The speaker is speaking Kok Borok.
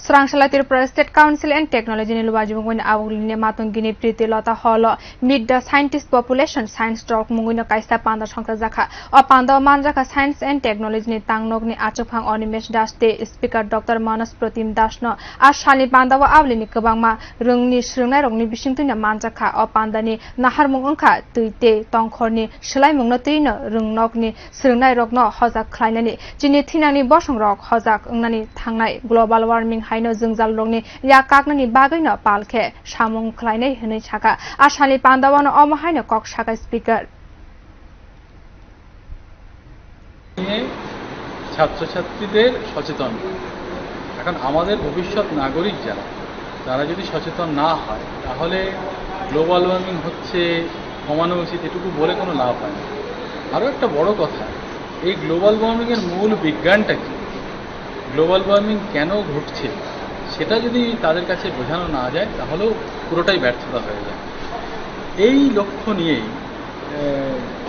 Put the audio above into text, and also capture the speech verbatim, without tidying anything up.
Srangsalai Tripura State Council and Technology ni luajibungwini augulini matong gini Priti Lota Hall o Meet the Scientist Population Science Talk mungwino kaisa panda songchajakha. O panda o manjakha Science and Technology ni tangnokni achukphang Animesh Das tei Speaker Doctor Manas Protim Das no. A salni panda o aulini kwbangma rwngni swrwngnairokni bisingtwino manjakha. O pandani naharmung wngkha twi tei tongkhorni swlaimungno twino rwngnokni swrwngnairokno hojak khlainani, chini thinangni bosongrok hojak wngnani thangnai, global warming haino jwngjalrokni yak kaknani bagwino pal khe samung khlainai hwnwi sakha. A salni pandao omo haino kok sakha Speaker. নিয়ে ছাত্রছাত্রীদের সচেতন করা। এখন আমাদের ভবিষ্যৎ নাগরিক যারা, তারা যদি সচেতন না হয়, তাহলে গ্লোবাল ওয়ার্মিং হচ্ছে, কমানো উচিত, এটুকু বলে কোনো লাভ হয় না। আরও একটা বড় কথা, এই গ্লোবাল ওয়ার্মিংয়ের মূল বিজ্ঞানটা কী, গ্লোবাল ওয়ার্মিং কেন ঘটছে, সেটা যদি তাদের কাছে বোঝানো না যায়, তাহলেও পুরোটাই ব্যর্থতা হয়ে যায়। এই লক্ষ্য নিয়েই, আহ,